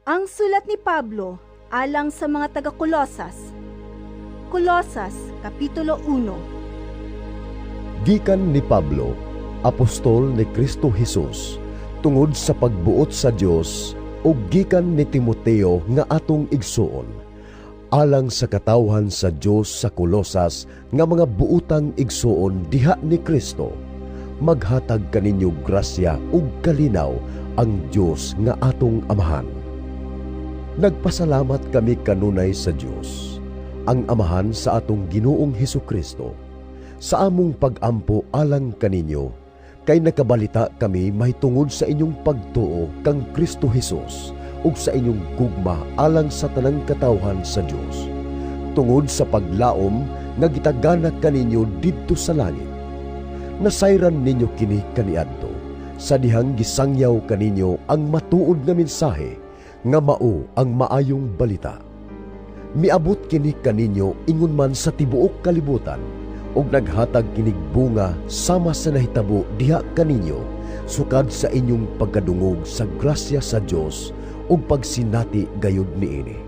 Ang sulat ni Pablo alang sa mga taga-Kolosas. Kolosas, Kapitulo 1. Gikan ni Pablo, apostol ni Kristo Hesus, tungod sa pagbuot sa Dios, ug gikan ni Timoteo nga atong igsuon, alang sa katawhan sa Dios sa Kolosas nga mga buotang igsuon diha ni Kristo. Maghatag kaninyo grasya ug kalinaw ang Dios nga atong Amahan. Nagpasalamat kami kanunay sa Dios, ang Amahan sa atong Ginoong Hesus Kristo, sa among pag-ampo alang kaninyo, kay nakabalita kami mahitungod sa inyong pagtuo kang Kristo Hesus ug sa inyong gugma alang sa tanang katawhan sa Dios, tungod sa paglaom nga gitagana kaninyo didto sa langit. Nasayran ninyo kini kaniadto sa dihang gisangyaw kaninyo ang matuod nga mensahe nga mao ang Maayong Balita. Miabot kini kaninyo ingon man sa tibuok kalibutan ug naghatag kinig bunga sama sa nahitabo diha kaninyo sukad sa inyong pagkadungog sa grasya sa Dios ug pagsinati gayud niini.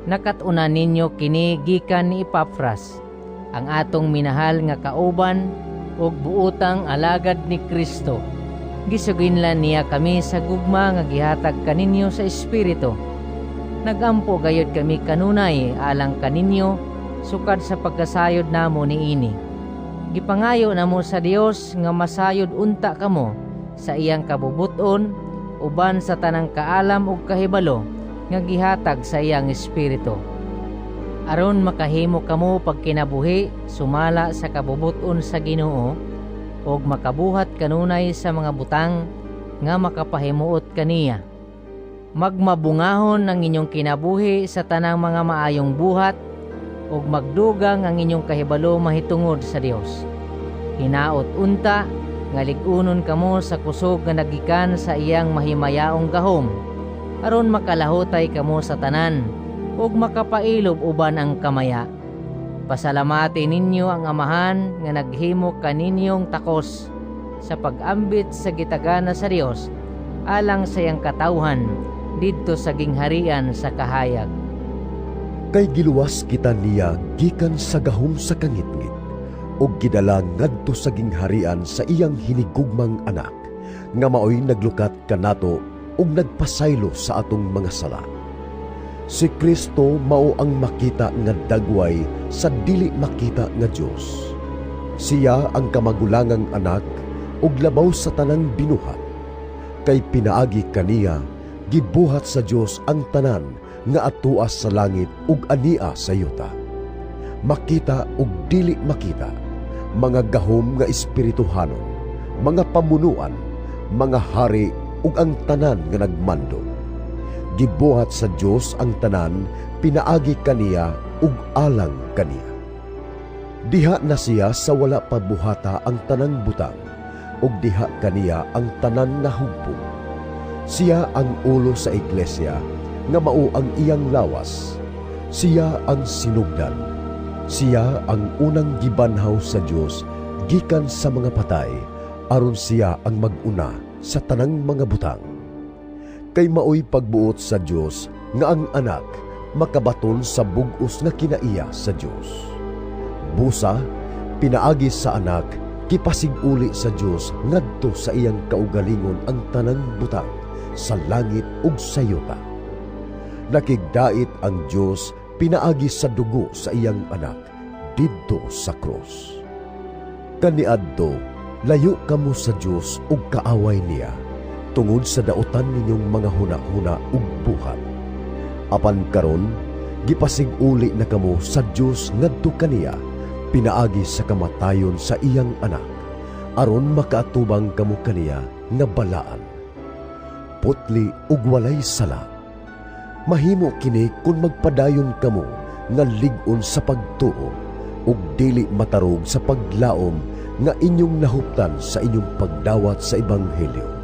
Nakat-unan ninyo kini gikan ni Epafras, ang atong minahal nga kauban ug buotang alagad ni Kristo. Gisuginlan niya kami sa gugma nga gihatag kaninyo sa Espiritu. Nagampo gayud kami kanunay alang kaninyo sukad sa pagkasayod namo niini. Gipangayo namo sa Dios nga masayod unta kamo sa iyang kabubut-on uban sa tanang kaalam ug kahibalo nga gihatag sa iyang Espiritu, aron makahimo kamo pagkinabuhi sumala sa kabubut-on sa Ginoo ug makabuhat kanunay sa mga butang nga makapahimuot kaniya. Magmabungahon ang inyong kinabuhi sa tanang mga maayong buhat ug magdugang ang inyong kahibalo mahitungod sa Dios. Hinaot unta nga lig-unon kamo sa kusog nga nagikan sa iyang mahimayaong gahom, aron makalahutay kamo sa tanan ug makapailob uban ang kamaya. Pasalamati ninyo ang Amahan nga naghimo kaninyong takos sa pag-ambit sa gitagana sa Dios alang sa iyang katawhan didto sa gingharian sa kahayag. Kay giluwas kita niya gikan sa gahom sa kangitngit ug gidala ngadto sa gingharian sa iyang hinigugmang Anak, nga maoy naglukat kanato ug nagpasaylo sa atong mga sala. Si Kristo mao ang makita nga dagway sa dili makita nga Dios. Siya ang kamagulangang anak ug labaw sa tanang binuhat. Kay pinaagi kaniya gibuhat sa Dios ang tanan nga atua sa langit ug ania sa yuta, makita ug dili makita, mga gahom nga espirituhanon, mga pamunuan, mga hari ug ang tanan nga nagmando. Gibuhat sa Dios ang tanan pinaagi kaniya ug alang kaniya. Diha na siya sa wala pa buhata ang tanang butang, ug diha kaniya ang tanan nahugpong. Siya ang ulo sa iglesia nga mao ang iyang lawas. Siya ang sinugdan. Siya ang unang gibanhaw sa Dios gikan sa mga patay, aron siya ang mag-una sa tanang mga butang. Kay maoy pagbuot sa Dios nga ang Anak makabaton sa bug-os nga kinaiya sa Dios. Busa, pinaagi sa Anak, gipasig-uli sa Dios ngadto sa iyang kaugalingon ang tanang butang sa langit ug sa yuta. Nakigdait ang Dios pinaagi sa dugo sa iyang Anak didto sa krus. Kaniadto, layo kamo sa Dios ug kaaway niya tungod sa dautan ninyong mga hunahuna ug buhat. Apan karon, gipasig-uli na kamo sa Dios ngadto kaniya pinaagi sa kamatayon sa iyang Anak, aron makaatubang kamo kaniya nga balaan, putli ug walay sala. Mahimo kini kun magpadayon kamo nga lig-on sa pagtuo ug dili matarog sa paglaom nga inyong nahuptan sa inyong pagdawat sa ebanghelyo.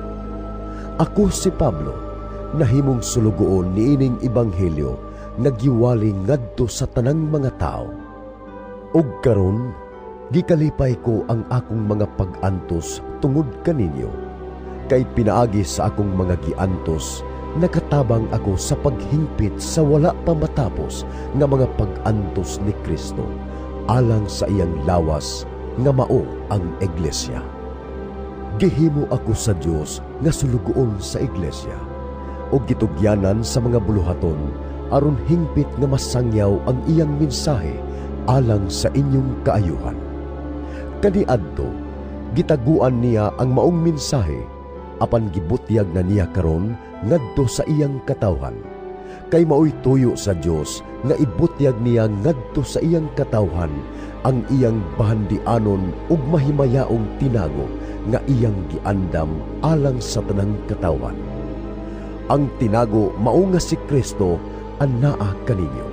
Ako si Pablo, nahimong sulugoon niining ebanghelyo nga giwali ngadto sa tanang mga tao. Ug karon, gikalipay ko ang akong mga pag-antos tungod kaninyo. Kay pinaagi sa akong mga giantos, nakatabang ako sa paghingpit sa wala pa matapos nga mga pag-antos ni Kristo alang sa iyang lawas nga mao ang iglesia. Gihimo ako sa Dios nga sulugoon sa iglesia ug gitugyanan sa mga buluhaton aron hingpit nga masangyaw ang iyang mensahe alang sa inyong kaayuhan. Kaniadto, gitaguan niya ang maong mensahe, apan gibutyag na niya karon ngadto sa iyang katawhan. Kay maoy tuyo sa Dios nga ibutyag niya ngadto sa iyang katawhan ang iyang bahandianon ug mahimayaong tinago nga iyang giandam alang sa tanang katawhan. Ang tinago mao nga si Kristo anaa kaninyo.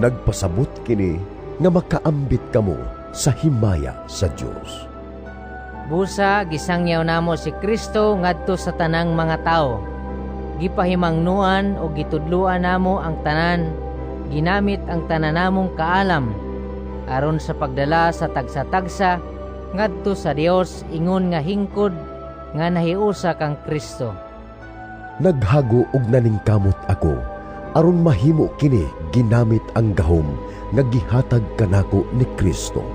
Nagpasabot kini nga makaambit kamo sa himaya sa Dios. Busa gisangyaw namo si Kristo ngadto sa tanang mga tawo. Gipahimangnuan o gitudloan namo ang tanan, ginamit ang tanan namong kaalam aron sa pagdala sa tagsa-tagsa ngadto sa Dios ingon nga hingkod nga nahiusa kang Kristo. Naghago og naningkamot ako aron mahimo kini ginamit ang gahom nga gihatag kanako ni Kristo.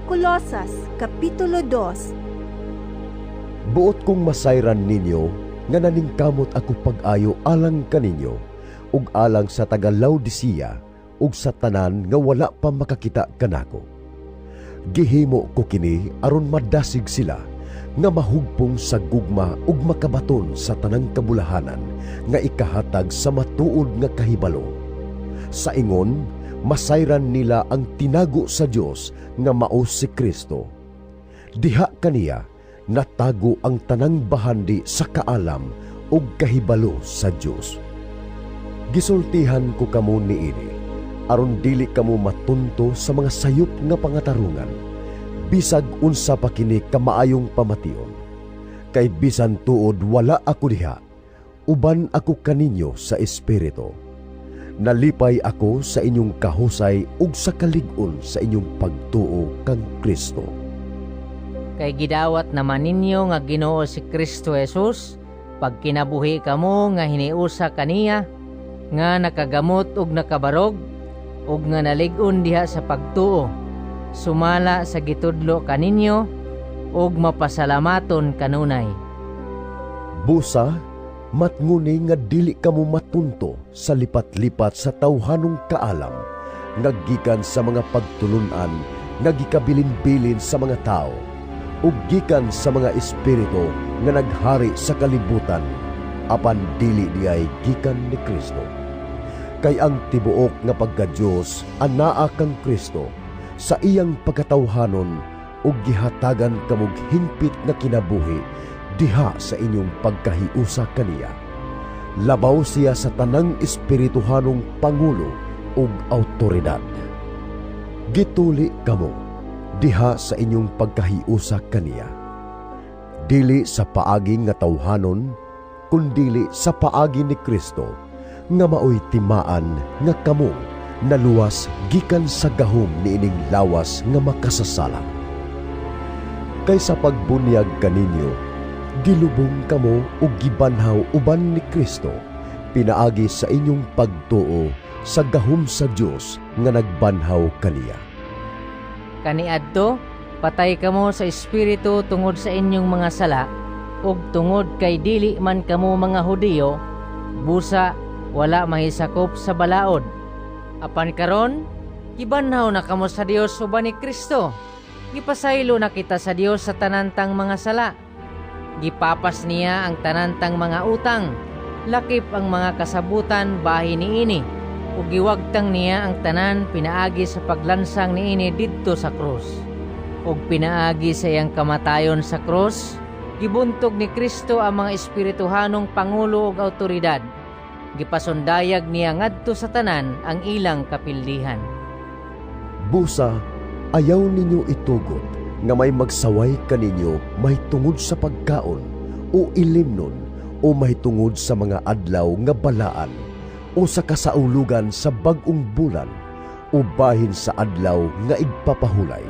Kolosas, Kapitulo 2. Buot kong masayran ninyo nga naningkamot ako pag-ayo alang kaninyo ug alang sa taga Laodicea ug sa tanan nga wala pa makakita kanako. Gihimo ko kini aron madasig sila nga mahugpong sa gugma ug makabaton sa tanang kabulahanan nga ikahatag sa matuod nga kahibalo. Sa ingon, masayran nila ang tinago sa Dios nga mao si Kristo. Diha kaniya natago ang tanang bahandi sa kaalam ug kahibalo sa Dios. Gisultihan ko kamo niini aron dili kamo matunto sa mga sayop nga pangatarungan, bisag unsa pa kini kamaayong pamation. Kay bisan tuod wala ako diha, uban ako kaninyo sa espiritu. Nalipay ako sa inyong kahusay ug sa kalig-on sa inyong pagtuo kang Kristo. Kay gidawat naman ninyo nga Ginoo si Kristo Jesus, pagkinabuhi kamo nga hiniusa kaniya, nga nakagamot ug nakabarog, ug nga nalig-on diha sa pagtuo, sumala sa gitudlo kaninyo, ug mapasalamaton kanunay. Busa, matnguni nga dili kamo matunto sa lipat-lipat sa tawhanong kaalam, nga gikan sa mga pagtulun-an nga gikabilin-bilin sa mga tao, ug gikan sa mga espiritu nga naghari sa kalibutan, apan dili diay gikan ni Kristo. Kay ang tibuok nga pagka-Dios anaa kang Kristo sa iyang pagkatawhanon, ug gihatagan kamog hingpit nga kinabuhi diha sa inyong pagkahiusa kaniya. Labaw siya sa tanang espirituhanong pangulo ug awtoridad. Gituli kamo diha sa inyong pagkahiusa kaniya. Dili sa paagi nga tawhanon, kundili sa paagi ni Kristo, nga maoy timaan nga kamo naluwas gikan sa gahom niining lawas nga makasasala. Kay sa pagbunyag kaninyo, gilubong kamo ug gibanhaw uban ni Kristo, pinaagi sa inyong pagtuo sa gahom sa Dios nga nagbanhaw kaniya. Kaniadto, patay kamo sa espiritu tungod sa inyong mga sala, ug tungod kay dili man kamo mga Hudiyo, busa wala mahisakop sa balaod. Apan karon, gibanhaw na kamo sa Dios uban ni Kristo. Gipasaylo na kita sa Dios sa tanantang mga sala. Gipapas niya ang tanantang mga utang, lakip ang mga kasabutan bahin niini, ug giwagtang niya ang tanan pinaagi sa paglansang niini didto sa krus. Ug pinaagi sa iyang kamatayon sa krus, gibuntog ni Kristo ang mga espirituhanong pangulo ug awtoridad. Gipasundayag niya ngadto sa tanan ang ilang kapildihan. Busa, ayaw ninyo itugot nga may magsaway kaninyo mahitungod sa pagkaon o ilimnon o mahitungod sa mga adlaw nga balaan o sa kasaulugan sa bag-ong bulan o bahin sa adlaw nga igpapahulay.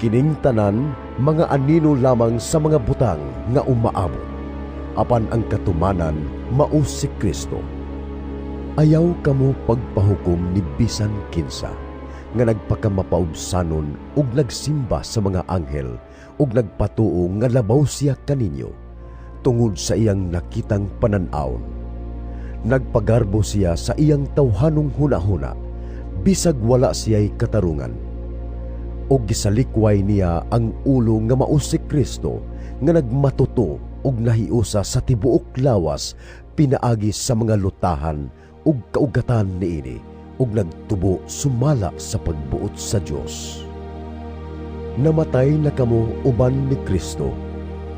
Kining tanan mga anino lamang sa mga butang nga umaabot. Apan ang katumanan mao si Kristo. Ayaw kamo pagpahukom ni bisan kinsa nga nagpakamapaubsanon ug nagsimba sa mga anghel ug nagpatuo nga labaw siya kaninyo tungod sa iyang nakitang panan-awon. Nagpagarbo siya sa iyang tawhanong hunahuna bisag wala siya'y katarungan. Og gisalikway niya ang ulo nga mao si Kristo nga nagmatuto ug nahiusa sa tibuok lawas pinaagi sa mga lutahan ug kaugatan niini ug nagtubo sumala sa pagbuot sa Dios. Namatay na kamo uban ni Kristo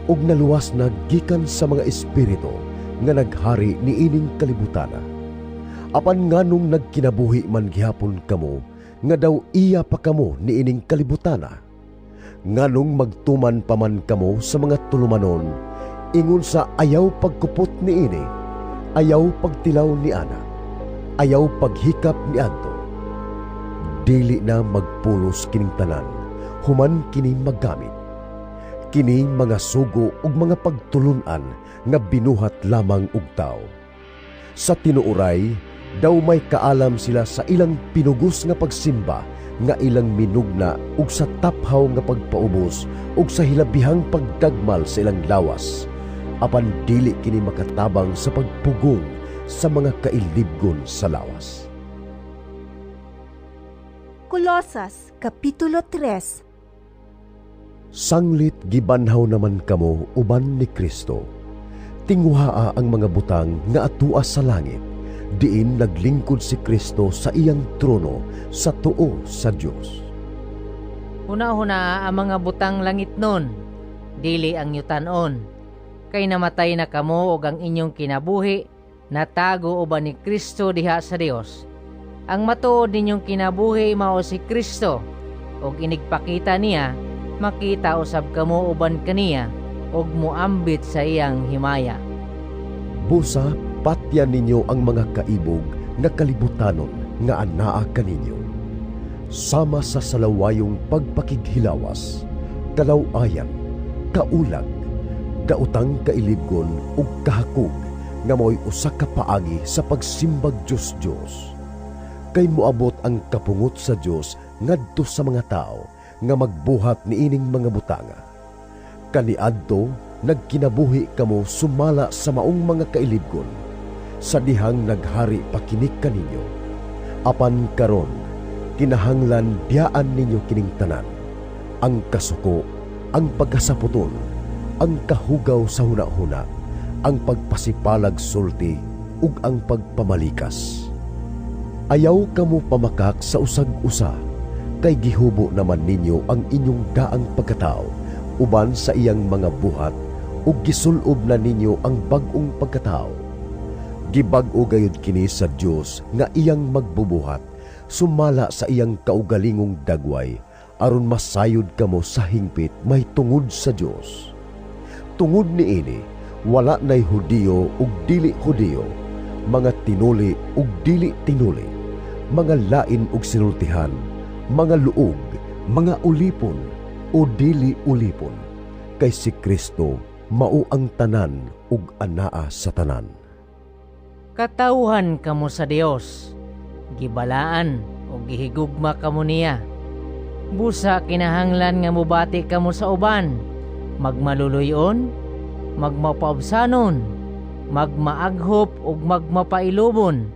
ug naluwas na gikan sa mga espiritu nga naghari niining kalibutana. Apan nganong nagkinabuhi man gihapon kamo nga daw iya pa kamo niining kalibutana? Nganong magtuman pa man kamo sa mga tulumanon ingon sa ayaw pagkupot niini, ayaw pagtilaw ni ana, ayaw paghikap ni adto? Dili na magpulos kining tanan human kini magamit. Kini mga sugo ug mga pagtulun-an nga binuhat lamang og tawo. Sa tinuoray, daw may kaalam sila sa ilang pinugos nga pagsimba nga ilang minugna ug sa taphaw nga pagpaubos ug sa hilabihang pagdagmal sa ilang lawas. Apan dili kini makatabang sa pagpugong sa mga kailibgon sa lawas. Kolosas, Kapitulo 3. Sanglit gibanhaw naman kamo uban ni Kristo, tinguhaa ang mga butang nga atua sa langit, diin naglingkod si Kristo sa iyang trono sa tuo sa Dios. Huna-huna ang mga butang langit nun, dili ang yutanon. Kay namatay na kamo ug ang inyong kinabuhi natago uban ni Kristo diha sa Dios. Ang matuod ninyong kinabuhi mao si Kristo, ug inigpakita niya, makita usab kamo uban kaniya ug moambit sa iyang himaya. Busa patyan ninyo ang mga kaibog nga kalibutanon nga anaa kaninyo. Sama sa salawayong pagpakighilawas, kalaw-ayan, kaulag, daotang kailibgon ug kahakog nga mao'y usa ka paagi sa pagsimbag Dios-Dios. Kay moabot ang kapungot sa Dios ngadto sa mga tao nga magbuhat niining mga butanga. Kaniadto nagkinabuhi kamo sumala sa maong mga kailibgon sa dihang naghari pa kini kaninyo. Apan karon kinahanglan biyaan ninyo kining tanan: ang kasuko, ang pagkasaputon, ang kahugaw sa hunahuna, ang pagpasipalag sulti ug ang pagpamalikas. Ayaw kamo pamakak sa usag-usa, kay gihubo naman ninyo ang inyong daang pagkatao uban sa iyang mga buhat ug gisulob na ninyo ang bag-ong pagkatao. Gibag-o gayud kini sa Dios nga iyang magbubuhat sumala sa iyang kaugalingong dagway aron masayod kamo sa hingpit mahitungod sa Dios. Tungod niini, wala nay Hudiyo ug dili Hudiyo, mga tinuli ug dili tinuli, mga lain og sinultihan, mga luog, mga ulipon o dili ulipon, kay si Kristo mao ang tanan ug anaa sa tanan. Katawhan kamo sa Dios, gibalaan ug gihigugma kamo niya. Busa kinahanglan nga mobati kamo sa uban, magmaluluy-on, magmapaubsanon, magmaaghop ug magmapailubon.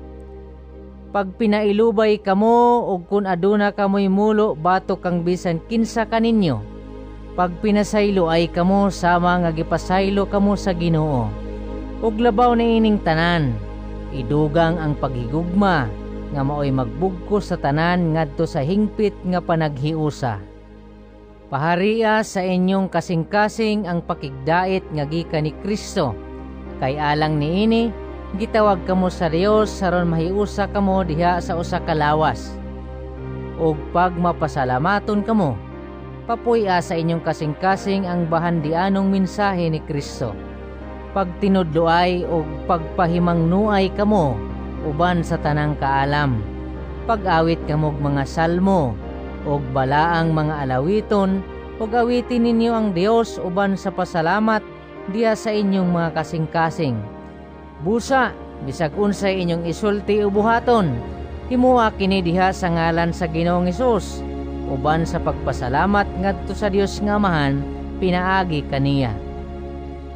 Pagpinailubay kamo ug kun aduna kamoy mulo batok kang bisan kinsa kaninyo, pagpinasaylo ay kamo sama nga gipasaylo kamo sa Ginoo. Ug labaw niining tanan, idugang ang paghigugma nga maoy magbugkos sa tanan ngadto sa hingpit nga panaghiusa. Paharia sa inyong kasing-kasing ang pakigdait nga gikan ni Kristo. Kay alang niini, gitawag kamo sa Dios aron mahiusa kamo diha sa usa ka lawas. Ug pagmapasalamaton kamo, papuy-a sa inyong kasing-kasing ang bahandianong mensahe ni Kristo. Pagtinudloay ug pagpahimangnuay kamo uban sa tanang kaalam. Pag-awit kamog mga salmo ug balaang mga alawiton, ug awitin ninyo ang Dios uban sa pasalamat diha sa inyong mga kasing-kasing. Busa, bisag unsay inyong isulti o buhaton, himoa kini diha sa ngalan sa Ginoong Hesus, uban sa pagpasalamat ngadto sa Dios nga Amahan pinaagi kaniya.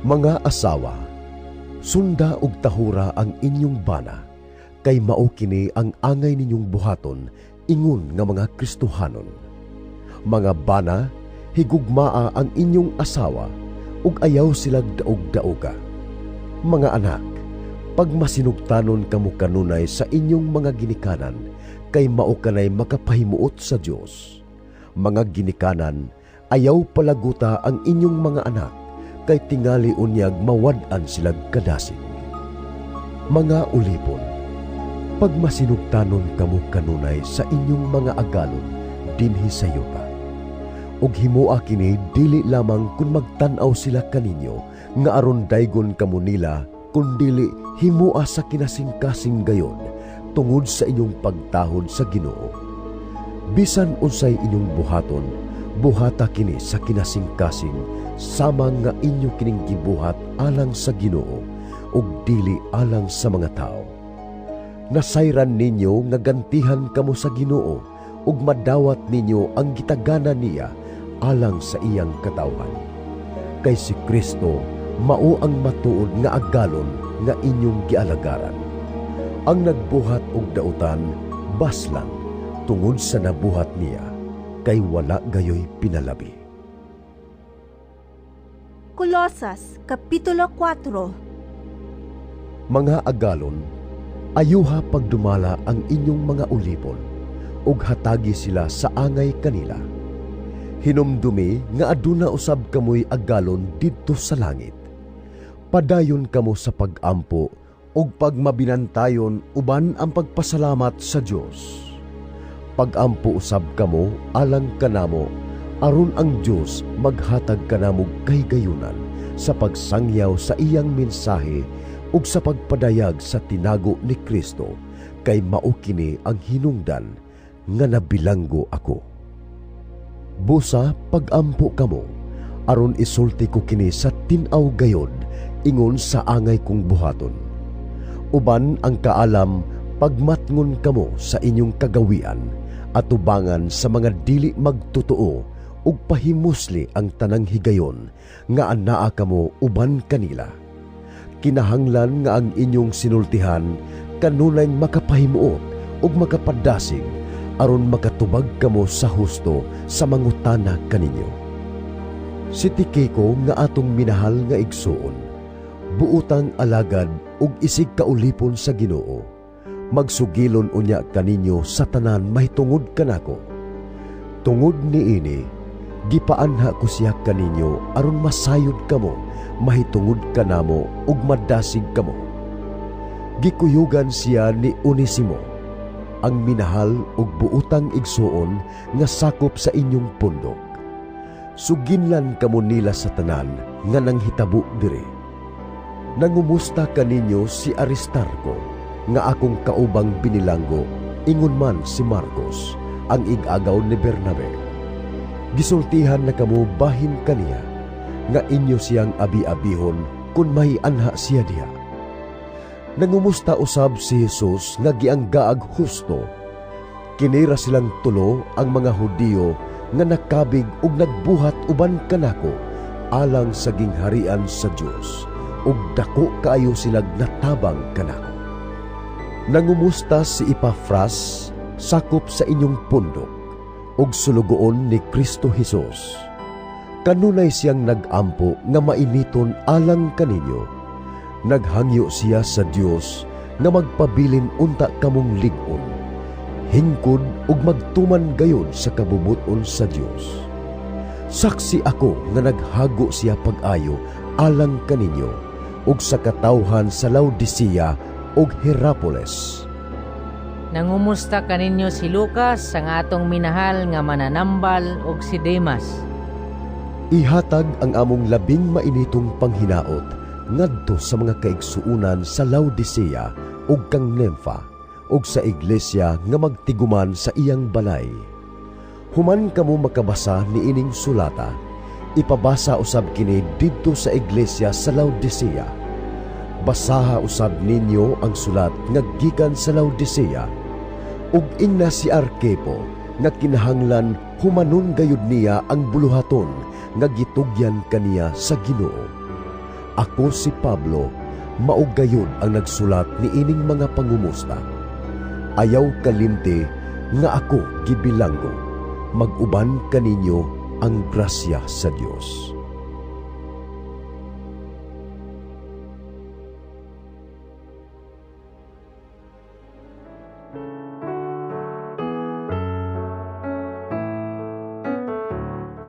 Mga asawa, sunda og tahura ang inyong bana, kay mao kini ang angay ninyong buhaton ingon nga mga Kristohanon. Mga bana, higugmaa ang inyong asawa ug ayaw silag daog-daoga. Mga anak, pagmasinugtanon kamo kanunay sa inyong mga ginikanan, kay mao kanay makapahimuot sa Dios. Mga ginikanan, ayaw palaguta ang inyong mga anak, kay tingali unyag mawad-an silag kadasig. Mga ulipon, pagmasinugtanon kamo kanunay sa inyong mga agalon dinhi sa yuta. Ug himoa kini dili lamang kun magtan-aw sila kaninyo nga aron daygon kamo nila, kundili himoa sa kinasingkasing gayod tungod sa inyong pagtahod sa Ginoo. Bisan unsay inyong buhaton, buhata kini sa kinasingkasing sama nga inyo kining gibuhat alang sa Ginoo ug dili alang sa mga tawo. Nasayran ninyo nga gantihan kamo sa Ginoo ug madawat ninyo ang gitagana niya alang sa iyang katawhan. Kay si Kristo mao ang matuod nga agalon nga inyong gialagaran. Ang nagbuhat og dautan baslan tungod sa nabuhat niya, kay wala gayoy pinalabi. Kolosas, Kapitulo 4. Mga agalon, ayuha pagdumala ang inyong mga ulipon ug hatagi sila sa angay kanila. Hinumdumi nga aduna usab kamoy agalon didto sa langit. Padayon kamo sa pag-ampo ug pagmabinantayon uban ang pagpasalamat sa Dios. Pag-ampo usab kamo alang kanamo aron ang Dios maghatag kanamo kahigayunan sa pagsangyaw sa iyang mensahe ug sa pagpadayag sa tinago ni Kristo, kay mao kini ang hinungdan nga nabilanggo ako. Busa pag-ampo kamo aron isulti ko kini sa tin-aw gayod ingon sa angay kong buhaton. Uban ang kaalam, pagmatngon kamo sa inyong kagawian atubangan sa mga dili magtotoo ug pahimusli ang tanang higayon nga anaa kamo uban kanila. Kinahanglan nga ang inyong sinultihan kanunay makapahimuot ug makapadasig aron makatubag kamo sa husto sa mangutana kaninyo. Si Tikiko nga atong minahal nga igsuon, buotang alagad ug isig kaulipon sa Ginoo, magsugilon unya kaninyo sa tanan mahitungod kanako. Tungod niini, gipaanha ko siya kaninyo aron masayod kamo mahitungod kanamo ug madasig kamo. Gikuyugan siya ni Onesimo, ang minahal ug buotang igsuon nga sakop sa inyong pundok. Suginlan kamo nila sa tanan nga nanghitabo diri. Nangumusta kaninyo si Aristarko nga akong kaubang binilanggo, ingon man si Marcos, ang ig-agaw ni Bernabe. Gisultihan na kamo bahin kaniya nga inyo siyang abi-abihon kun may anha siya diha. Nangumusta usab si Jesus nga gianggaag husto. Kinira silang tulo ang mga Hudiyo nga nakabig ug nagbuhat uban kanako alang sa gingharian sa Dios, ug dako kaayo silag natabang kanako. Nangumusta si Epafras, sakop sa inyong pundok ug sulugoon ni Kristo Hesus. Kanunay siyang nag-ampo nga mainiton alang kaninyo. Naghangyo siya sa Dios nga magpabilin unta kamong lig-on, hingkod ug magtuman gayod sa kabubut-on sa Dios. Saksi ako nga naghago siya pag-ayo alang kaninyo ug sa katawhan sa Laodicea ug Hierapolis. Nangumusta kaninyo si Lucas, ang atong minahal nga mananambal, ug si Demas. Ihatag ang among labing mainitong panghinaot ngadto sa mga kaigsuonan sa Laodicea ug kang Nympha ug sa iglesia nga magtiguman sa iyang balay. Human kamo makabasa niining sulata, Ipabasa usab kini didto sa iglesia sa Laodicea. Basaha usab ninyo ang sulat nga gikan sa Laodicea. Ug ingna si Arkipo nga kinahanglan humanon gayud niya ang buluhaton nga gitugyan kaniya sa Ginoo. Ako si Pablo, mao gayud ang nagsulat niining mga pangumusta. Ayaw kalimti nga ako gibilanggo. Mag-uban kaninyo ang grasya sa Dios.